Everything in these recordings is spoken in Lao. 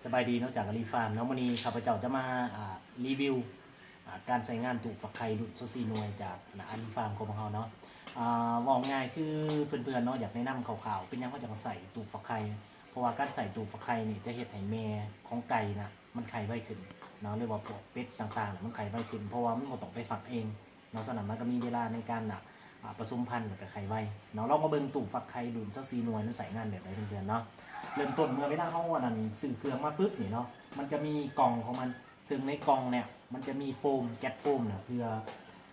ສະບາຍດີເນາະ ຈາກອາລີຟາມເນາະ. ມື້ນີ້ຂ້າພະເຈົ້າຈະມາ ອ່າ ຣີວິວ ອ່າ ການໃຊ້ງານຕູ້ຟັກໄຂ່ລຸ້ນຊາວສີ່ໜ່ວຍຈາກ ອາ ອາລີຟາມຂອງພວກເຮົາເນາະ. ອ່າ ເວົ້າງ່າຍຄືເພື່ອນໆເນາະ ຢາກແນະນຳຄ່າວໆ ເປັນຫຍັງເຮົາຈັ່ງໃຊ້ຕູ້ຟັກໄຂ່ ເພາະວ່າການໃຊ້ຕູ້ຟັກໄຂ່ນີ້ຈະເຮັດໃຫ້ແມ່ຂອງໄກ່ນະ ມັນໄຂ່ໄວຂຶ້ນເນາະ ຫຼືວ່າພວກເປັດຕ່າງໆ ມັນໄຂ່ໄວຂຶ້ນ ເພາະວ່າມັນບໍ່ຕ້ອງໄປຟັກເອງ ເນາະ. ສະນັ້ນມັນກໍມີເວລາໃນການນະ ອາ ປະສົມພັນ ແລ້ວກໍໄຂ່ໄວເນາະ. ລອງມາເບິ່ງຕູ້ຟັກໄຂ່ລຸ້ນຊາວສີ່ໜ່ວຍ ມັນໃຊ້ງານແບບໃດເພື່ອນໆເນາະ. ເລີ່ມຕົ້ນເມື່ອເວລາເຮົາ ອັນນັ້ນ ຊື້ເຄື່ອງມາປຶບນີ້ເນາະ ມັນຈະມີກ່ອງຂອງມັນ ເຊິ່ງໃນກ່ອງເນີ້ຍ ມັນຈະມີໂຟມ ແກັດໂຟມນະ ເພື່ອ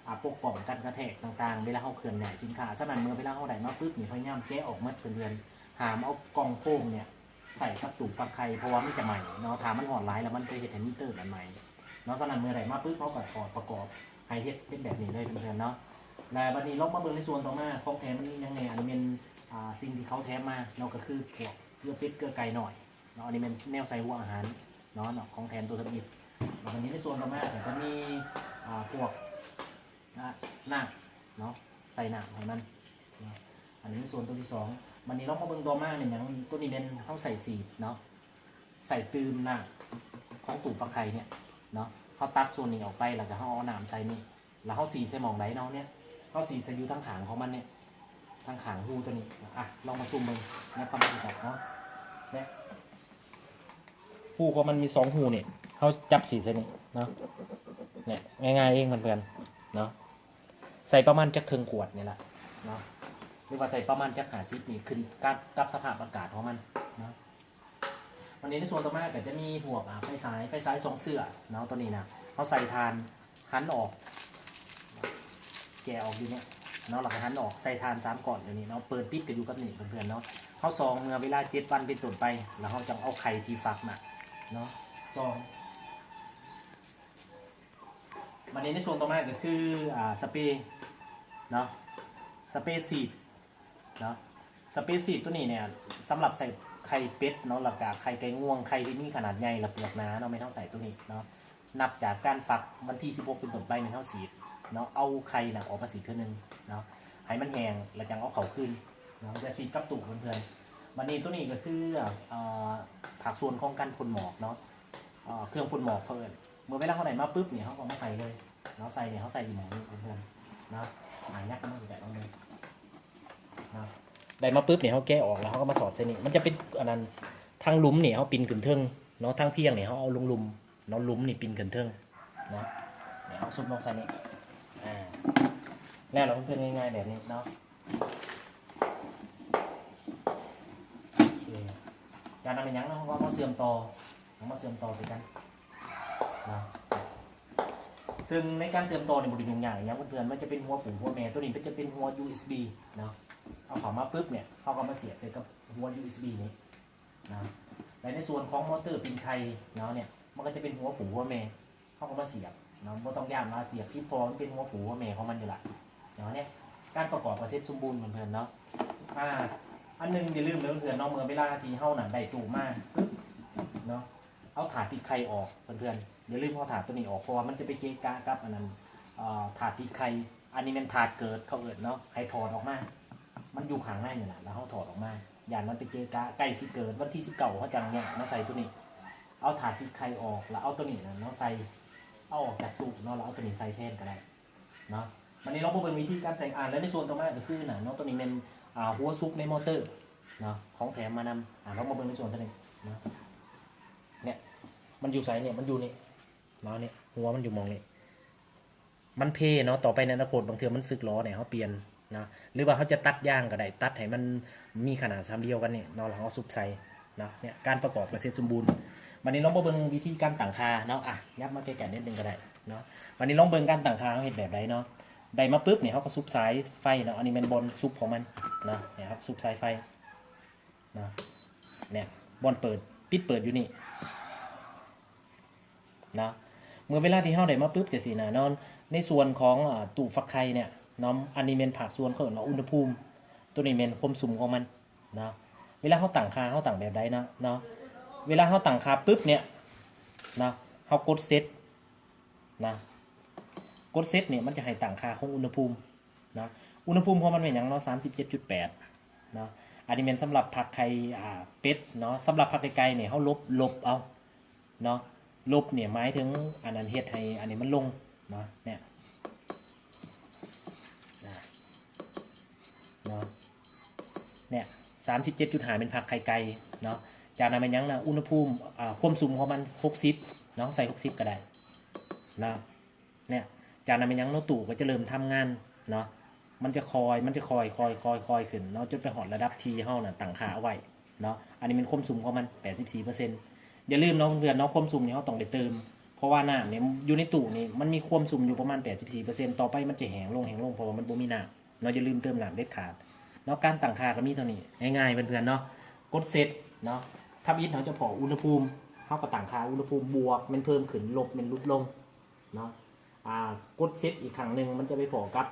ອາ ປົກປ້ອງການກະແທກຕ່າງໆ ເວລາເຮົາເຄື່ອນຍ້າຍສິນຄ້າ. ສະນັ້ນເມື່ອເວລາເຮົາໄດ້ມາປຶບນີ້ ພະຍາຍາມແກະອອກໝົດເພື່ອນໆ ຫ້າມເອົາກ່ອງໂຟມເນີ້ຍ ໃສ່ກັບຕູ້ຟັກໄຂ່ ເພາະວ່າມັນຈະໄໝ້ເນາະ. ຖ້າມັນຮ້ອນຫຼາຍແລ້ວ ມັນຈະເຮັດໃຫ້ມີເຕີນອັນໄໝ້ເນາະ. ສະນັ້ນເມື່ອໄດ້ມາປຶບ ເຮົາກໍຖອດປະກອບໃຫ້ເຮັດເປັນແບບນີ້ເລີຍເພື່ອນໆເນາະ. ແລະບັດນີ້ລອງມາເບິ່ງໃນສ່ວນຕໍ່ມາ ຂອງແຖມມັນມີຫຍັງແດ່. ອັນນີ້ແມ່ນ ອ່າ ສິ່ງທີ່ເຂົາແຖມມາເນາະ ກໍຄືພວກເກືອເປັດເກືອໄກ່ນ້ອຍເນາະ. ອັນນີ້ແມ່ນແນວໃສ່ຫົວອາຫານເນາະ ເນາະ ຂອງແຖມຕົວທຳອິດ. ແລ້ວບັດນີ້ໃນສ່ວນຕໍ່ມາກໍຈະມີ ອ່າ ພວກ ນະ ນ້ຳເນາະ ໃສ່ນ້ຳໃຫ້ມັນເນາະ. ອັນນີ້ສ່ວນຕົວທີສອງ. ບັດນີ້ລອງມາເບິ່ງຕໍ່ມາແມ່ນຫຍັງ ຕົວນີ້ແມ່ນເຮົາໃສ່ສີດເນາະ ໃສ່ຕື່ມນ້ຳຂອງຕູ້ຟັກໄຂ່ເນີ້ຍເນາະ. ເຮົາຕັດສ່ວນນີ້ອອກໄປ ແລ້ວກໍເຮົາເອົານ້ຳໃສ່ນີ້ ແລ້ວເຮົາສີດໃສ່ໝ່ອງໃດເນາະເນີ້ຍ ເຮົາສີດໃສ່ຢູ່ທາງຂ້າງຂອງມັນເນີ້ຍ ທາງຂ້າງຮູຕົວນີ້. ອ່ະ ລອງມາຊູມເບິ່ງໃນຄວາມຈິງເນາະ ແລະ ຮູຂອງມັນມີສອງຮູນີ້ ເຮົາຈັບສີດໃສ່ນີ້ເນາະ. ເນີ້ຍ ງ່າຍໆເອງເພື່ອນໆເນາະ. ໃສ່ປະມານຈັກເຄິ່ງຂວດນີ້ລະເນາະ ຫຼືວ່າໃສ່ປະມານຈັກຫ້າສິບນີ້ ຂຶ້ນກັບ ກັບສະພາບອາກາດຂອງມັນເນາະ. ວັນນີ້ໃນສ່ວນຕໍ່ມາກໍຈະມີພວກ ອາ ໄຟສາຍ ໄຟສາຍສອງເຊືອກເນາະ. ຕົວນີ້ນະ ເຮົາໃສ່ຖ່ານຫັນອອກ ແກະອອກຢູ່ນີ້ເນາະ ແລ້ວກໍຫັນອອກ ໃສ່ຖ່ານສາມກ້ອນຢູ່ນີ້ເນາະ. ເປີດປິດກໍຢູ່ກັບນີ້ເພື່ອນໆເນາະ. ເຮົາສ່ອງເມື່ອເວລາເຈັດວັນເປັນຕົ້ນໄປ ແລ້ວເຮົາຈັ່ງເອົາໄຂ່ທີ່ຟັກນະເນາະ ສ່ອງ. ບັດນີ້ໃນສ່ວນຕໍ່ມາກໍຄື ອາ ສະເປເນາະ ສະເປສີດເນາະ. ສະເປສີດຕົວນີ້ເນີ້ຍ ສຳລັບໃສ່ໄຂ່ເປັດເນາະ ແລ້ວກະໄຂ່ໄກ່ງວງ ໄຂ່ທີ່ມີຂະໜາດໃຫຍ່ ແລະ ເປືອກໜາເນາະ ແມ່ນເຮົາໃສ່ຕົວນີ້ເນາະ. ນັບຈາກການຟັກວັນທີສິບຫົກເປັນຕົ້ນໄປ ແມ່ນເຮົາສີດເນາະ ເອົາໄຂ່ນະອອກມາສີດເທື່ອໜຶ່ງເນາະ ໃຫ້ມັນແຫ້ງ ແລ້ວຈັ່ງເອົາເຂົ້າຄືນເນາະ ແລ້ວສີດກັບຕູ້ເພື່ອນໆ. ບັດນີ້ຕົວນີ້ກໍຄື ເອີ ພາກສ່ວນຂອງການພົ່ນໝອກເນາະ ເອີ ເຄື່ອງພົ່ນໝອກເຂົາເອີ້ນ. ເມື່ອເວລາເຮົາໄດ້ມາປຶບນີ້ ເຮົາກໍເອົາມາໃສ່ເລີຍເນາະ. ໃສ່ນີ້ເຮົາໃສ່ຢູ່ໝ່ອງນີ້ເພື່ອນໆເນາະ. ອາ ຍັບມາໃກ້ໆລອງເບິ່ງເນາະ. ໄດ້ມາປຶບນີ້ ເຮົາແກະອອກ ແລ້ວເຮົາກໍມາສອດໃສ່ນີ້. ມັນຈະເປັນອັນນັ້ນ ທາງຫຼຸມນີ້ເຮົາປິ່ນຂຶ້ນເທິງເນາະ ທາງພຽງນີ້ເຮົາເອົາລົງລຸ່ມເນາະ. ຫຼຸມນີ້ປິ່ນຂຶ້ນເທິງເນາະ. ນີ້ເຮົາຊຸບລົງໃສ່ນີ້ ອາ ແລ້ວລະເພື່ອນໆ ງ່າຍໆແບບນີ້ເນາະ. ໂອເຄ ຈາກນັ້ນແມ່ນຫຍັງເນາະ ເຮົາກໍມາເຊື່ອມຕໍ່ ເຮົາມາເຊື່ອມຕໍ່ໃສ່ກັນເນາະ. ເຊິ່ງໃນການເຊື່ອມຕໍ່ນີ້ບໍ່ໄດ້ຫຍຸ້ງຍາກຫຍັງເພື່ອນໆ ມັນຈະເປັນຫົວປູຫົວແມ່ ຕົວນີ້ມັນຈະເປັນຫົວ ຢູເອັສບີ ເນາະ. ເອົາເຂົ້າມາປຶບເນີ້ຍ ເຮົາກໍມາສຽບໃສ່ກັບຫົວ ຢູເອັສບີ ນີ້ເນາະ. ແລະໃນສ່ວນຂອງມໍເຕີປິ່ນໄຂ່ເນາະ ເນີ້ຍ ມັນກໍຈະເປັນຫົວປູຫົວແມ່ ເຮົາກໍມາສຽບເນາະ. ບໍ່ຕ້ອງຢ້ານວ່າສຽບຜິດ ເພາະມັນເປັນຫົວປູຫົວແມ່ຂອງມັນຢູ່ລະເນາະ. ເນີ້ຍ ການປະກອບກໍເສັດສົມບູນເພື່ອນໆເນາະ. ອາ ອັນໜຶ່ງຢ່າລືມເດີເພື່ອນໆເນາະ ເມື່ອເວລາທີ່ເຮົານັ້ນໄດ້ຕູ້ມາປຶບເນາະ ເອົາຖາດທີ່ໄຂ່ອອກເພື່ອນໆ. ຢ່າລືມເອົາຖາດຕົວນີ້ອອກ ເພາະວ່າມັນຈະໄປເກະກະກັບອັນນັ້ນ ເອີ ຖາດທີ່ໄຂ່. ອັນນີ້ແມ່ນຖາດເກີດເຂົາເອີ້ນເນາະ ໃຫ້ຖອດອອກມາ ມັນຢູ່ຂ້າງໃນນີ້ລະ ແລ້ວເຮົາຖອດອອກມາ ຢ້ານມັນໄປເກະກະ. ໃກ້ຊິເກີດວັນທີສິບເກົ້າ ເຮົາຈັ່ງແຍກມາໃສ່ຕົວນີ້ ເອົາຖາດທີ່ໄຂ່ອອກ ແລ້ວເອົາຕົວນີ້ນະເນາະໃສ່ ເອົາອອກຈາກຕູ້ເນາະ ແລ້ວເອົາຕົວນີ້ໃສ່ແທນກໍໄດ້ເນາະ. ບັດນີ້ລອງມາເບິ່ງວິທີການໃສ່ ອາ ແລະໃນສ່ວນຕໍ່ມາກໍຄືນະເນາະ ຕົວນີ້ແມ່ນ ອາ ຫົວຊຸກໃນມໍເຕີເນາະ ຂອງແຖມມານຳ. ອາ ລອງມາເບິ່ງໃນສ່ວນຕົວນີ້ເນາະ ເນີ້ຍ ມັນຢູ່ໃສເນີ້ຍ ມັນຢູ່ນີ້ ເນາະ ນີ້ ຫົວມັນຢູ່ໝ່ອງນີ້ ມັນເພເນາະ. ຕໍ່ໄປໃນອະນາຄົດບາງເທື່ອມັນສຶກຫຼໍ່ເນຍ ເຮົາປ່ຽນເນາະ ຫຼືວ່າເຮົາຈະຕັດຢາງກໍໄດ້ ຕັດໃຫ້ມັນມີຂະໜາດສ່ຳດຽວກັນນີ້ເນາະ ແລ້ວເຮົາຊຸບໃສ່ເນາະ. ເນຍ ການປະກອບກໍເສັດສົມບູນ. ບັດນີ້ລອງມາເບິ່ງວິທີການຕັ້ງຄ່າເນາະ. ອາ ຫຍັບມາໃກ້ໆນິດໜຶ່ງກໍໄດ້ເນາະ. ບັດນີ້ລອງເບິ່ງການຕັ້ງຄ່າເຮົາເຮັດແບບໃດເນາະ. ໄດ້ມາປຶບນີ້ ເຮົາກໍຊຸບສາຍໄຟເນາະ. ອັນນີ້ແມ່ນບ່ອນຊຸບຂອງມັນເນາະ. ເນຍ ເຮົາຊຸບສາຍໄຟ ເນາະ ເນຍ ບ່ອນເປີດ ປິດເປີດຢູ່ນີ້ເນາະ. ເມື່ອເວລາທີ່ເຮົາໄດ້ມາປຶບຈັ່ງຊີ້ນະເນາະ ໃນສ່ວນຂອງ ອາ ຕູ້ຟັກໄຂ່ເນຍເນາະ ອັນນີ້ແມ່ນພາກສ່ວນເຂົາເອີ້ນວ່າອຸນຫະພູມ ໂຕນີ້ແມ່ນຄວາມຊຸ່ມຂອງມັນເນາະ. ເວລາເຮົາຕັ້ງຄ່າ ເຮົາຕັ້ງແບບໃດເນາະ ເນາະ ເວລາເຮົາຕັ້ງຄ່າປຶບເນຍເນາະ ເຮົາກົດເຊັດ ນະ ກົດເຊັດນີ້ມັນຈະໃຫ້ຕັ້ງຄ່າຂອງອຸນຫະພູມເນາະ. ອຸນຫະພູມຂອງມັນແມ່ນຫຍັງເນາະ? ສາມສິບເຈັດຈຸດແປດເນາະ. ອັນນີ້ແມ່ນສຳລັບຟັກໄຂ່ ອ່າ ເປັດເນາະ. ສຳລັບຟັກໄກ່ໆນີ້ ເຮົາລົບ ລົບເອົາ ເນາະ ລົບນີ້ໝາຍເຖິງອັນນັ້ນ ເຮັດໃຫ້ອັນນີ້ມັນລົງເນາະ ເນຍ ເນາະ ເນຍ ສາມສິບເຈັດຈຸດຫ້າ ເປັນພາກໄຂ່ໄກ່ເນາະ. ຈາກນັ້ນແມ່ນຫຍັງນະ ອຸນຫະພູມ ອ່າ ຄວາມຊຸ່ມຂອງມັນ ຫົກສິບເນາະ ໃສ່ ຫົກສິບ ກໍໄດ້ເນາະ. ເນຍ ຈາກນັ້ນແມ່ນຫຍັງເນາະ ຕູ້ກໍຈະເລີ່ມທຳງານເນາະ ມັນຈະຄ່ອຍ ມັນຈະຄ່ອຍ ຄ່ອຍ ຄ່ອຍ ຄ່ອຍຂຶ້ນເນາະ ຈົນໄປຮອດລະດັບທີ່ເຮົານະຕັ້ງຄ່າເອົາໄວ້ເນາະ. ອັນນີ້ແມ່ນຄວາມຊຸ່ມຂອງມັນ ແປດສິບສີ່ເປີເຊັນ. ຢ່າລືມເນາະເພື່ອນໆເນາະ ຄວາມຊຸ່ມນີ້ເຮົາຕ້ອງໄດ້ເຕີມ ເພາະວ່ານ້ຳນີ້ຢູ່ໃນຕູ້ນີ້ມັນມີຄວາມຊຸ່ມຢູ່ປະມານ ແປດສິບສີ່ເປີເຊັນ ຕໍ່ໄປມັນຈະແຫ້ງລົງ ແຫ້ງລົງ ເພາະວ່າມັນບໍ່ມີນ້ຳເນາະ. ຢ່າລືມເຕີມນ້ຳເດັດຂາດເນາະ. ການຕັ້ງຄ່າກໍມີເທົ່ານີ້ ງ່າຍໆ ເພື່ອນໆເນາະ. ກົດເຊັດເນາະ ທຳອິດເຮົາຈະພໍ້ອຸນຫະພູມ ເຮົາກໍຕັ້ງຄ່າອຸນຫະພູມ ບວກແມ່ນເພີ່ມຂຶ້ນ ລົບແມ່ນຫຼຸດລົງເນາະ. ອ່າ ກົດເຊັດອີກຄັ້ງໜຶ່ງ ມັນຈະໄປພໍ້ກັບ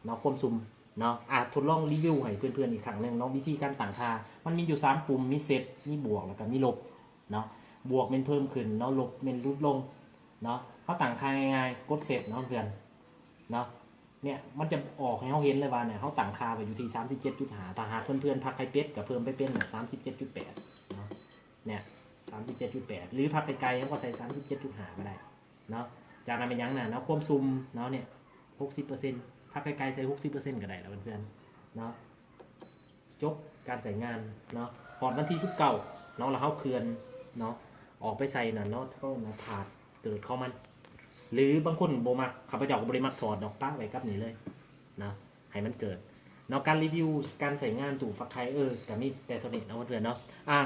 ເນາະ ຄວາມຊຸ່ມເນາະ. ອ່າ ທົດລອງຣີວິວໃຫ້ເພື່ອນໆອີກຄັ້ງໜຶ່ງເນາະ ວິທີການຕັ້ງຄ່າ ມັນມີຢູ່ສາມປຸ່ມ ມີເຊັດ ມີບວກ ແລ້ວກໍມີລົບເນາະ. ບວກແມ່ນເພີ່ມຂຶ້ນເນາະ ລົບແມ່ນຫຼຸດລົງເນາະ. ເຮົາຕັ້ງຄ່າງ່າຍໆ ກົດເຊັດເນາະເພື່ອນເນາະ. ເນຍ ມັນຈະອອກໃຫ້ເຮົາເຫັນເລີຍວ່າເນຍ ເຮົາຕັ້ງຄ່າໄວ້ຢູ່ທີ່ ສາມສິບເຈັດຈຸດຫ້າ. ຖ້າຫາກເພື່ອນໆພັກໄຂ່ເປັດ ກໍເພີ່ມໄປເປັນ ສາມສິບເຈັດຈຸດແປດເນາະ ເນຍ ສາມສິບເຈັດຈຸດແປດ ຫຼືພັກໄຂ່ໄກ່ ເຮົາກໍໃສ່ ສາມສິບເຈັດຈຸດຫ້າ ກໍໄດ້ເນາະ. ຈາກນັ້ນແມ່ນຫຍັງນະເນາະ ຄວາມຊຸ່ມເນາະ ເນຍ ຫົກສິບເປີເຊັນ ພັກໄຂ່ໄກ່ໃສ່ ຫົກສິບເປີເຊັນ ກໍໄດ້ລະເພື່ອນໆເນາະ. ຈົບການໃຊ້ງານເນາະ ຮອດວັນທີສິບເກົ້າເນາະ ແລ້ວເຮົາເຄື່ອນເນາະ ອອກໄປໃສ່ນັ້ນເນາະ ເຮົານະ ຖາດເກີດຂອງມັນ ຫຼືບາງຄົນບໍ່ມັກ ຂ້າພະເຈົ້າກໍບໍ່ໄດ້ມັກຖອດດອກ ປະໄວ້ກັບນີ້ເລີຍເນາະ ໃຫ້ມັນເກີດເນາະ. ການຣີວິວການໃຊ້ງານຕູ້ຟັກໄຂ່ ເອີ ກໍມີແຕ່ເທົ່ານີ້ເນາະເພື່ອນໆເນາະ. ອ່າ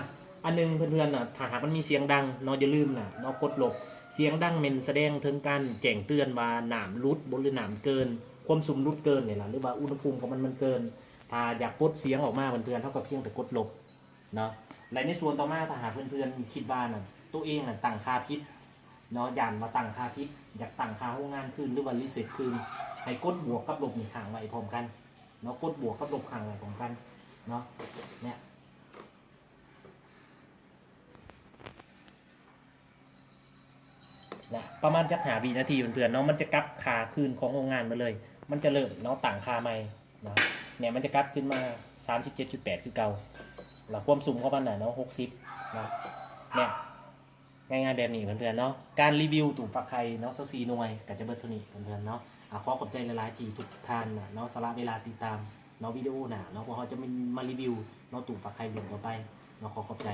ອັນໜຶ່ງເພື່ອນໆນະ ຖ້າຫາກມັນມີສຽງດັງເນາະ ຢ່າລືມນະເນາະ ກົດລົບ. ສຽງດັງແມ່ນສະແດງເຖິງການແຈ້ງເຕືອນວ່ານ້ຳຫຼຸດບໍ່ ຫຼືນ້ຳເກີນ ຄວາມຊຸ່ມຫຼຸດເກີນນີ້ລະ ຫຼືວ່າອຸນຫະພູມຂອງມັນມັນເກີນ. ຖ້າຢາກປົດສຽງອອກມາເພື່ອນໆ ເຮົາກໍພຽງແຕ່ກົດລົບເນາະ. ແລະໃນສ່ວນຕໍ່ມາ ຖ້າຫາກເພື່ອນໆຄິດວ່ານັ້ນ ໂຕເອງນັ້ນຕັ້ງຄ່າຜິດເນາະ ຢ້ານວ່າຕັ້ງຄ່າຜິດ ຢາກຕັ້ງຄ່າໂຮງງານຄືນ ຫຼືວ່າຣີເຊັດຄືນ ໃຫ້ກົດບວກກັບລົບນີ້ຄ້າງໄວ້ພ້ອມກັນເນາະ ກົດບວກກັບລົບຄ້າງໄວ້ພ້ອມກັນເນາະ. ເນຍ ນະ ປະມານຈັກຫ້າວິນາທີເພື່ອນໆເນາະ ມັນຈະກັບຄ່າຄືນຂອງໂຮງງານມາເລີຍ ມັນຈະເລີ່ມເນາະ ຕັ້ງຄ່າໃໝ່ເນາະ. ເນຍ ມັນຈະກັບຄືນມາ ສາມສິບເຈັດຈຸດແປດ ຄືເກົ່າ ແລ້ວຄວາມຊຸ່ມຂອງມັນນະເນາະ ຫົກສິບເນາະ. ເນຍ ງ່າຍໆແບບນີ້ເພື່ອນໆເນາະ. ການຣີວິວຕູ້ຟັກໄຂ່ເນາະ ຊາວສີ່ໜ່ວຍ ກໍຈະເບິດເທົ່ານີ້ເພື່ອນໆເນາະ. ອາ ຂໍຂອບໃຈຫຼາຍໆທີ່ທຸກທ່ານນະເນາະ ສະຫຼະເວລາຕິດຕາມເນາະ. ວິດີໂອໜ້າເນາະ ພວກເຮົາຈະມາ ມາຣີວິວເນາະ ຕູ້ຟັກໄຂ່ເລື່ອງຕໍ່ໄປເນາະ. ຂໍຂອບໃຈ.